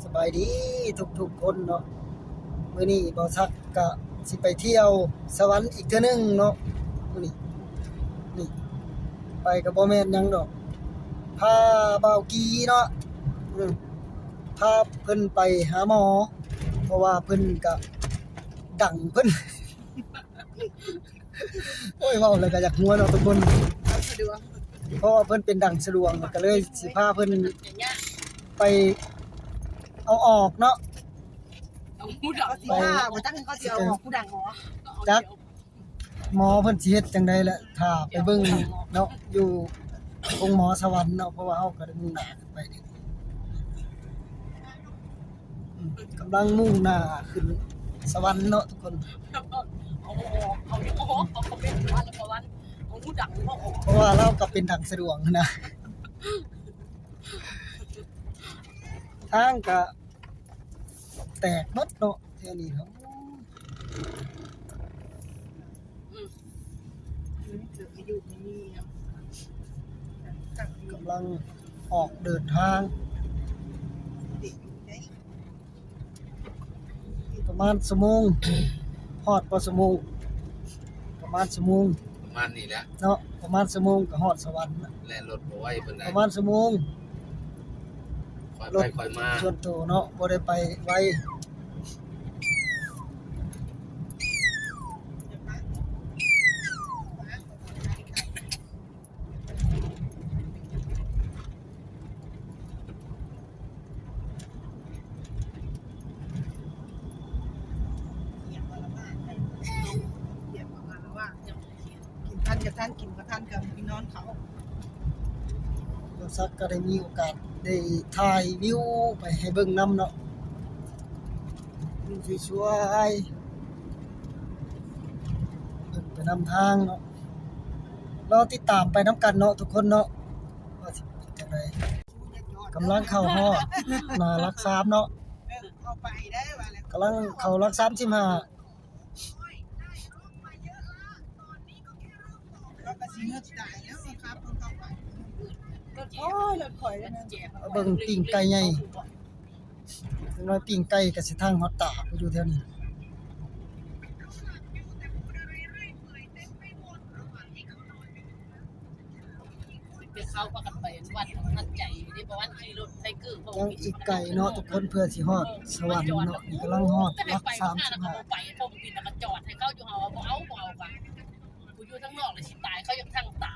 ສະບາຍດີທຸກໆຄົນເນາະ, ມື້ນີ້ບ່າວສັກກະຊິໄປທ່ຽວສະຫວັນອີກເທື່ອໜຶ່ງເນາະ. ມື້ນີ້ ນີ້ ໄປກະບໍ່ແມ່ນຫຍັງດອກ ພາບ່າວກີເນາະ ອືມ ພາເພິ່ນໄປຫາໝໍ ເພາະວ່າເພິ່ນກະດັງ ເພິ່ນ ໂອ້ຍ ເວົ້າແລ້ວກໍຢາກຫົວເນາະທຸກຄົນ ສະດວກ ເພາະວ່າເພິ່ນເປັນດັງສະດວງ ກໍເລີຍຊິພາເພິ່ນໄປເອົາອອກເນາະ ເອົາຫູດັງ ໄປ ບໍ່ຈັກເຂົາຊິເອົາອອກຫູດັງບໍ່ ຈັກ ໝໍເພິ່ນຊິເຮັດຈັ່ງໃດລະ ຖ້າໄປເບິ່ງເນາະ ຢູ່ໂຮງໝໍສະຫວັນເນາະ ເພາະວ່າເຮົາກໍໄດ້ມຸ່ງໜ້າຂຶ້ນໄປນີ້ ອືມ ກຳລັງມຸ່ງໜ້າຂຶ້ນສະຫວັນເນາະທຸກຄົນ ເອົາອອກ ເອົາອອກ ເອົາເປັນສະຫວັນ ເອົາຫູດັງອອກ ເພາະວ່າລາວກໍເປັນດັງສະດວງຫັ້ນນະ ທາງກະແຕກໝົດເນາະແຖວນີ້ເນາະ. ກຳລັງອອກເດີນທາງ ປະມານຊົ່ວໂມງ ຮອດບໍ່ຊົ່ວໂມງ ປະມານຊົ່ວໂມງ ປະມານນີ້ແຫຼະເນາະ ປະມານຊົ່ວໂມງກໍຮອດສະຫວັນ ແລ່ນລົດບໍ່ໄວປານໃດ ປະມານຊົ່ວໂມງ ຄ່ອຍໄປຄ່ອຍມາ ສ່ວນໂຕເນາະ ບໍ່ໄດ້ໄປໄວ. ກິນທັນກໍທັນ ກິນບໍ່ທັນກໍໄປນອນເຂົາ. ບ່າວສັກກໍໄດ້ມີໂອກາດໄດ້ຖ່າຍວິວໄປໃຫ້ເບິ່ງນຳເນາະ ວິວສວຍໆ ເບິ່ງໄປນຳທາງເນາະ ລໍຕິດຕາມໄປນຳກັນເນາະທຸກຄົນເນາະ ວ່າຊິເປັນຈັ່ງໃດ. ກຳລັງເຂົ້າຮອດໜ້າຫຼັກສາມເນາະ ກຳລັງເຂົ້າຫຼັກສາມສິບຫ້າ ເບິ່ງປີ້ງໄກ່ໃຫຍ່ ຢ່າງໜ້ອຍປີ້ງໄກ່ກໍຊິທັງຮອດຕາຜູ້ຢູ່ແຖວນີ້. ແຕ່ເຂົາພາກັນໄປວັດທັນໃຈເດ້ ບໍ່ວັນຂີ່ລົດໄທເກີ ຍັງອີກໄກເນາະທຸກຄົນ ເພື່ອຊິຮອດສະຫວັນເນາະ ນີ້ກຳລັງຮອດຫຼັກສາມສິບຫ້າ ແຕ່ໃຫ້ໄປ ພວກບິນແລ້ວກໍຈອດໃຫ້ເຂົາຢູ່ ເຮົາວ່າບໍ່ເອົາ ບໍ່ເອົາ ກະຜູ້ຢູ່ທາງນອກລະຊິຕາຍ ເຂົາຍັງທັງຕາ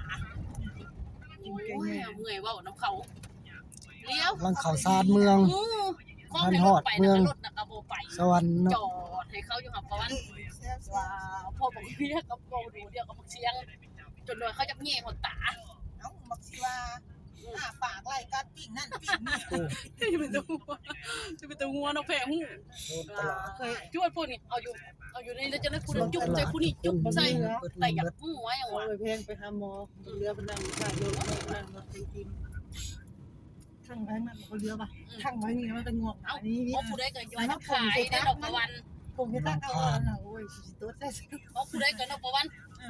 ໂອ້ຍ ເມື່ອຍເວົ້ານຳເຂົາ ລຽວ ກຳລັງເຂົ້າຊານເມືອງ ຂອງໃຫ້ລົດໄປ ເມືອງ ນະ ລົດນະກະບໍ່ໄປ ສະຫວັນເນາະ ຈອດໃຫ້ເຂົາຢູ່ຫັ້ນ ປະມານ ວ້າວ ພໍບັກເວຍກັບເວົ້າດູດຽວກັບບັກຊຽງ ຈົນວ່າເຂົາຢາກແຍ່ຫົວຕາ ເອົ້າ ບັກຊິວ່າ ອືມ ອ້າປາກໄລ່ກັດປີ້ງນັ້ນປີ້ງນີ້ ເອີ ຈະເປັນຕາຫົວ ຈະເປັນຕາຫົວເນາະ ແພະຫູ ໂດນຕະຫຼາດ ເຄີຍ ຈວດພວກນີ້ ເອົາຢູ່ ເອົາຢູ່ໃນ ແລ້ວຈັ່ງໃດ ຜູ້ນັ້ນຈຸກໃສ່ ຜູ້ນີ້ຈຸກໃສ່ ແຕ່ຢາກຮູ້ວ່າຫຍັງວະ ເອົາໄປແພງໄປຫາໝໍ ເຫຼືອໄປນັ່ງຢູ່ທ້າຍລົດ ນັ່ງລົດໄປກິນ ທັງໄວ້ມັນບໍ່ເຫຼືອວ່າ ອືມ ທັງໄວ້ນີ້ມັນກໍງວກ ເອົ້າ ອັນນີ້ ເພາະຜູ້ໃດກໍວ່າຈະຂາຍໄດ້ດອກປະວັນ ຜົມເຮັດຕັ້ງເອົານະ ໂອ້ຍ ຊິຕົດໃສ່ ເພາະຜູ້ໃດກໍເນາະປະວັນ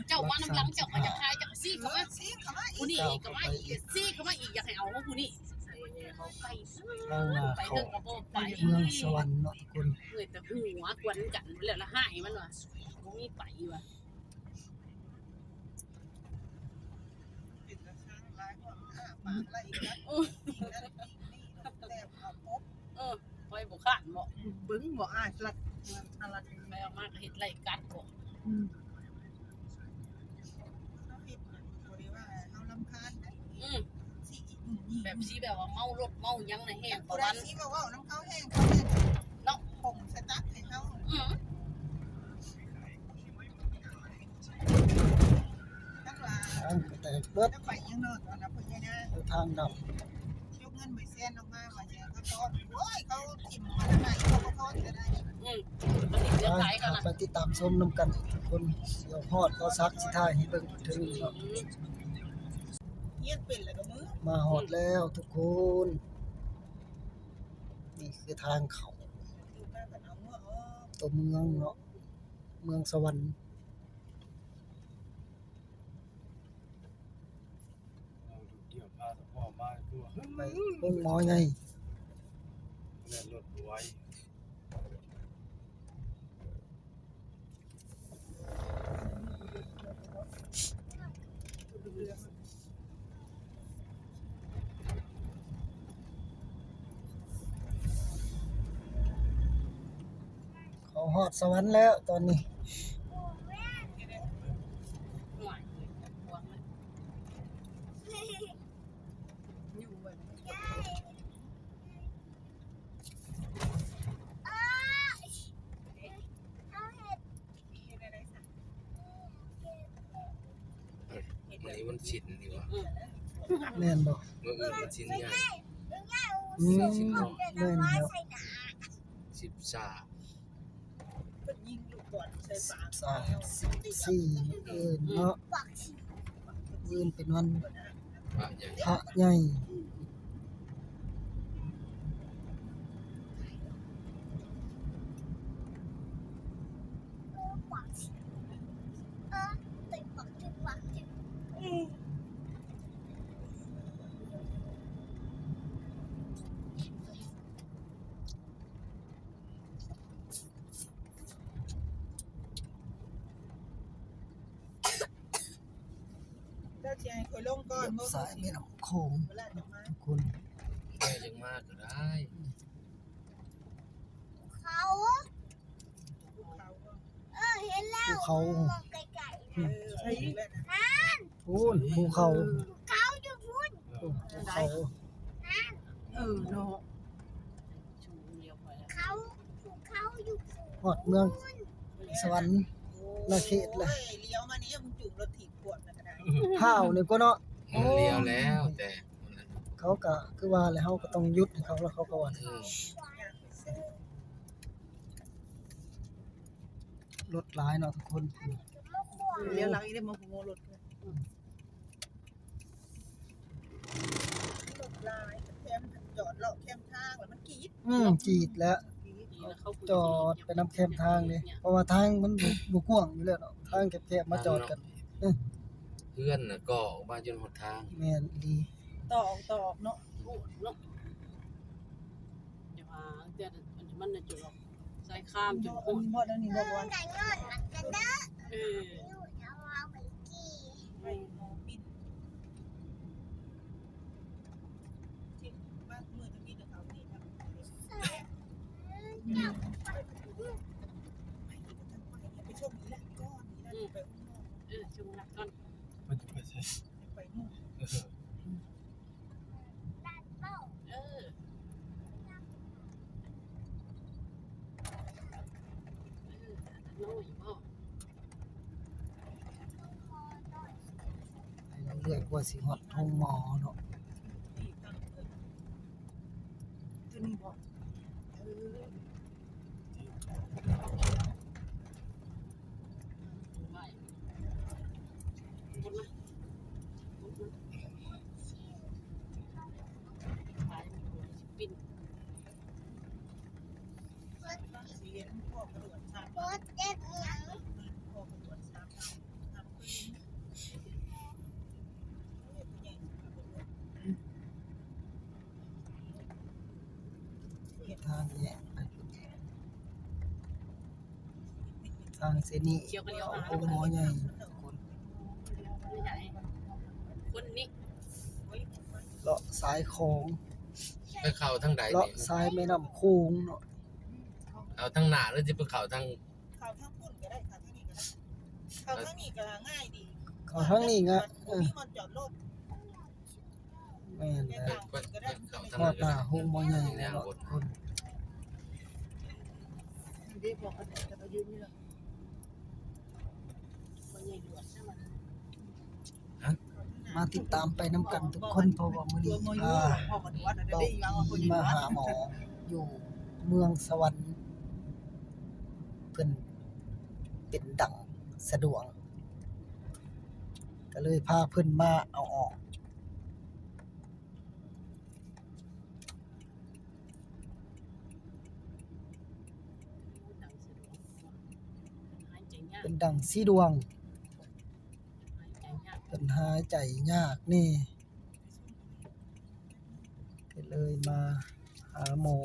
ເຈົ້າມານຳຫຼັງ ເຈົ້າກໍຈະຂາຍ ເຈົ້າກໍຊີ້ເຂົ້າມາ ຊີ້ເຂົ້າມາອີກ ຜູ້ນີ້ກໍມາອີກ ຊີ້ເຂົ້າມາອີກ ຢາກໃຫ້ເອົາຂອງຜູ້ນີ້ ເອົາໄປ ໄປເຖິງກໍບໍ່ໄປ ເມືອງສະຫວັນເນາະທຸກຄົນ ເມື່ອຍແຕ່ຫົວກວນກັນແລ້ວລະ ຮ້າຍມັນວ່າ ບໍ່ມີໄປວ່າ. ເປັນຕາຊ່າງຫຼາຍ ພວກອ້າປາກໄລ່ກັດ ເອີ ປີກນັ້ນປີກນີ້ ແລ້ວເອົາກົບ ເອີ ຂ້ອຍບໍ່ຄ້ານບໍ ເບິ່ງບໍ່ ອ້າຍສະຫຼັດ ສະຫຼັດ ໄປເອົາມາກໍເຮັດໄລ່ກັດບໍ ອືມ ເຮົາເຮັດ ບໍ່ໄດ້ວ່າເຮົາລຳຄານນະ ອືມ ຊີ້ອີກ ອືມ ແບບຊີ້ແບບວ່າເມົາລົດເມົາຫຍັງນະ ແຮງປະມານ ຊີ້ມາເວົ້ານຳເຂົາແຮງ ເຂົາແຮງເນາະ ຜົມສະຕັກໃຫ້ເຮົາ ອືມ. ທາງກໍແຕກເບິດ ໄປທາງດຳ ຍົກເງິນໃບແສນອອກມາ ວ່າຊິເອົາເຂົາຕ້ອນ ໂອ້ຍ ເຂົາຖິ້ມມາທາງໃນ ເຂົາກໍຕ້ອນກໍໄດ້ ອືມ ໄປຕິດຕາມຊົມນຳກັນທຸກຄົນ ດຽວຮອດ ບ່າວສັກຊິຖ່າຍໃຫ້ເບິ່ງເທື່ອໜຶ່ງເນາະ ຮຽນເປັນແລ້ວກໍມື ມາຮອດແລ້ວທຸກຄົນ ນີ້ຄືທາງເຂົ້າຕົວເມືອງເນາະ ເມືອງສະຫວັນ ໄປໂຮງໝໍໃຫຍ່ ລົດບໍ່ໄຫວ. ເຂົາຮອດສະຫວັນແລ້ວຕອນນີ້. ມື້ນີ້ວັນສິນນີ້ຫວາ? ແມ່ນບໍ່? ມື້ອື່ນວັນສິນໃຫຍ່. ອືມ ສິນເນາະ. ແມ່ນແລ້ວ. ສິບສາມ ເພິ່ນຍິງລູກບອນໃສ່ປາກ ສິບສາມ ສິບສີ່ ມື້ອື່ນເນາະ. ມື້ອື່ນເປັນວັນພະໃຫຍ່. ພະໃຫຍ່. ເຈົ້າຊິໃຫ້ຂ້ອຍລົງກ່ອນບໍ່? ສາຍແມ່ນ້ຳໂຂງ ເວລາຈະມາ ທຸກຄົນ. ໃຫ້ລົງມາກໍໄດ້. ເຂົາ ເອີ ເຫັນແລ້ວ ພູເຂົາ ມອງໄກໆ ເອີ ໃຊ່ອີກແລ້ວນະ ນັ້ນ ພຸ້ນ ພູເຂົາ ພູເຂົາຢູ່ພຸ້ນ ເອີ ພູເຂົາ ນັ້ນ ເອີ ເນາະ ເຂົາ ພູເຂົາຢູ່ພຸ້ນ ຮອດເມືອງສະຫວັນ ນະເຂດແລ້ວ. ໂອ້ຍ ລ້ຽວມານີ້ ມຶງຈູງລົດຖີບຂວດນະກະໄດ້ ພ້າວນີ້ກວ່າເນາະ. ມັນລ້ຽວແລ້ວ ແຕ່ເຂົາກະຄືວ່າແຫຼະ ເຮົາກະຕ້ອງຢຸດໃຫ້ເຂົາ ແລ້ວເຂົາກະວ່າ ເອີ ລົດຫຼາຍເນາະທຸກຄົນ. ລ້ຽວຫຼັງອີກເດ້ ມາໂມລົດ ລົດຫຼາຍ ແຄມ ຈອດເລາະແຄມທາງ ແລ້ວມັນກີດ. ອືມ ຈີດແຫຼະ ຈອດໄປນຳແຄມທາງເດ້ ເພາະວ່າທາງມັນບໍ່ ບໍ່ກວ້າງຢູ່ແລ້ວເນາະ ທາງແຄບໆ ມາຈອດກັນ. ເຮືອນນະກໍອອກມາຈົນຮອດທາງ. ແມ່ນອີ່ຫຼີ ຕໍ່ອອກ ຕໍ່ອອກເນາະ ໂອດເນາະ ຢ່າວ່າແຕ່ອັນມັນນະ ຈົນອອກ ສາຍຄາມ ຈົນໂອດ ຮອດອັນນີ້ບໍ່ ເອີ ໄປໝໍປິນ ທີ່ບ້ານເມືອງທຳອິດເຂົານີ້ນະ ໄປຊົມອີ່ຫຼະກ່ອນ ອີ່ຫຼະໄປ ເອີ ຊົມອີ່ຫຼະກ່ອນ ເພິ່ນຈະໄປໃສ ໄປໂນ່ນ ເອີ. ເອີ ເອີ ນ້ອຍບໍ່ ໄປເລື້ອຍໆ ກວ່າຊິຮອດໂຮງໝໍເນາະ. ຕົວນີ້ບໍ່? ເອີ. ທາງແຍກໄປພຸ້ນ ທາງເສັ້ນນີ້ ໂຮງໝໍໃຫຍ່ ຄົນນີ້ ເລາະສາຍຂອງ ໄປເຂົ້າທາງໃດ ເລາະສາຍແມ່ນ້ຳໂຂງເນາະ. ເຂົ້າທາງໜ້າ ຫຼື ຊິໄປເຂົ້າທາງ ເຂົ້າທາງພຸ້ນກໍໄດ້ ເຂົ້າທາງນີ້ກໍໄດ້ ເຂົ້າທາງນີ້ກໍງ່າຍດີ ເຂົ້າທາງນີ້ງະ ບໍ່ມີບ່ອນຈອດລົດ. ແມ່ນແຫຼະ ຮອດໜ້າໂຮງໝໍໃຫຍ່ແລ້ວເນາະທຸກຄົນ. ມາຕິດຕາມໄປນຳກັນທຸກຄົນ ເພາະວ່າມື້ນີ້ພາເບົາຈີມາຫາໝໍຢູ່ເມືອງສະຫວັນ ເພິ່ນເປັນດັງສະດວງ ກະເລີຍພາເພິ່ນມາເອົາອອກ. ເປັນດັງສີດວງ ເພິ່ນຫາຍໃຈຍາກແດ່ ກະເລີຍມາຫາໝໍ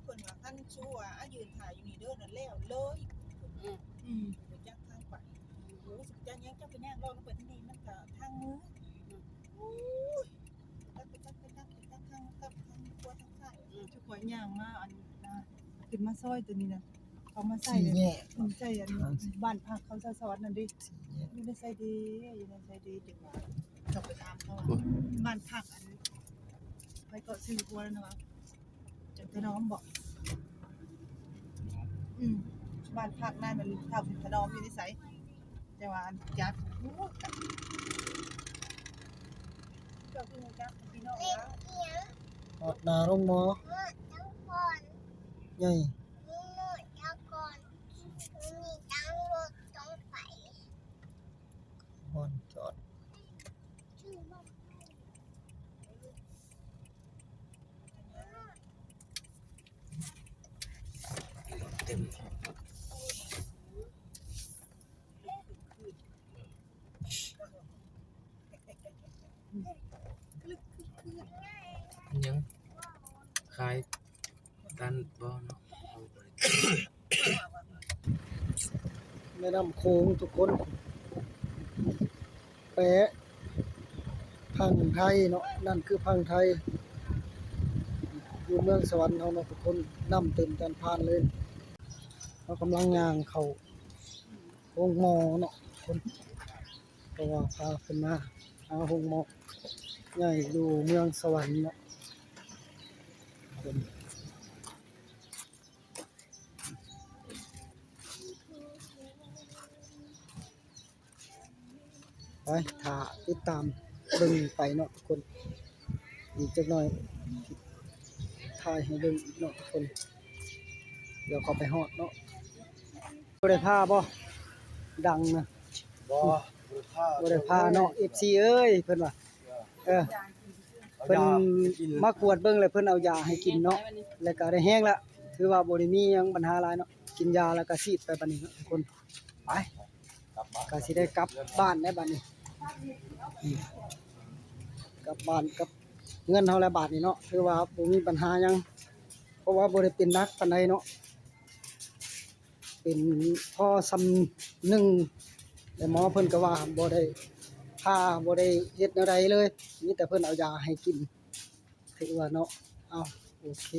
ເພິ່ນວ່າ ຄັນຊູວ່າ ອາ ຢືນຖ້າຢູ່ນີ້ເດີ ນັ້ນແລ້ວເລີຍ. ອືມ ອືມ ບໍ່ຈັກທາງໄປ. ໂອ້ ຊິຈັກຫຍັງ ເຈົ້າໄປຍ່າງເລາະລົງໄປທາງນີ້ ມັນກະທາງເມືອງ. ອືມ ໂອ້ຍ ຈັກ ໄປຈັກ ໄປຈັກ ໄປຈັກທາງ ກັບທາງຂວາທາງຊ້າຍ. ອືມ ທຸກຄົນຍ່າງມາ ອັນ ອ່າ ຂຶ້ນມາຊອຍຕົວນີ້ນະ ເຂົາມາໃສ່ ສີ່ແຍກ ໃສ່ອັນ ອ່າ ບ້ານພັກເຂົາສາວສອນນັ້ນເດ້. ສີ່ແຍກ ຢູ່ໃນໃສເດ ຢູ່ໃນໃສເດ ຈັ່ງວ່າ ຕ້ອງໄປຖາມເຂົາວ່າ ໂອ້ຍ ບ້ານພັກອັນ ໃຜເກາະຊື່ຜົວນັ້ນນະວ່າ ຈັນທະນອມບໍ? ອືມ ບ້ານພັກນາຍມັນເຖົ້າຖະນອມຢູ່ໃນໃສ? ແຕ່ວ່າອັນຈັກ ໂອ້ ເຈົ້າຄືຮູ້ຈັກພີ່ນ້ອງລາວ. ຮອດໜ້າໂຮງໝໍ ຮອດນະຄອນໃຫຍ່ ມີຮອດນະຄອນ ມີຕັງລົດຕ້ອງໄປ ບ່ອນຈອດ ເຕັມ. ຍັງຂາຍ ກັນບໍ່ເນາະ ເຮົາບໍ່ໄດ້ ແມ່ນ້ຳໂຂງທຸກຄົນ ແປະ ຝັ່ງໄທເນາະ ນັ້ນຄືຝັ່ງໄທ ຢູ່ເມືອງສະຫວັນເຮົາເນາະທຸກຄົນ ນ້ຳເຕັມຈານພານເລີຍ. ເຮົາກຳລັງຍ່າງເຂົ້າໂຮງໝໍເນາະທຸກຄົນ ເພາະວ່າພາເພິ່ນມາຫາໂຮງໝໍໃຫຍ່ຢູ່ເມືອງສະຫວັນເນາະ. ໄປ ຖ້າຕິດຕາມເບິ່ງໄປເນາະທຸກຄົນ ອີກຈັກໜ້ອຍຖ່າຍໃຫ້ເບິ່ງອີກເນາະທຸກຄົນ ດຽວເຂົ້າໄປຮອດເນາະ. ບໍ່ໄດ້ພາບໍ່? ດັງນະ ບໍ່ ບໍ່ໄດ້ພາ ບໍ່ໄດ້ພາເນາະ ເອັຟຊີເອີຍ ເພິ່ນວ່າ ເອີ ເພິ່ນມາກວດເບິ່ງແລ້ວເພິ່ນເອົາຢາໃຫ້ກິນເນາະ ແລ້ວກໍໄດ້ແຮງລະ ຖືວ່າບໍ່ໄດ້ມີຫຍັງບັນຫາຫຼາຍເນາະ ກິນຢາແລ້ວກໍສີດໄປບັດນີ້ເນາະທຸກຄົນ. ໄປ ກໍຊິໄດ້ກັບບ້ານແລ້ວບັດນີ້ ອືມ ກັບບ້ານກັບເຮືອນເຮົາແລ້ວບາດນີ້ເນາະ ຖືວ່າບໍ່ມີບັນຫາຫຍັງ ເພາະວ່າບໍ່ໄດ້ເປັນໜັກປານໃດເນາະ ເປັນພໍສ່ຳໜຶ່ງ ແຕ່ໝໍເພິ່ນກໍວ່າບໍ່ໄດ້ຜ່າ ບໍ່ໄດ້ເຮັດແນວໃດເລີຍ ມີແຕ່ເພິ່ນເອົາຢາໃຫ້ກິນ ຖືວ່າເນາະ. ເອົາ ໂອເຄ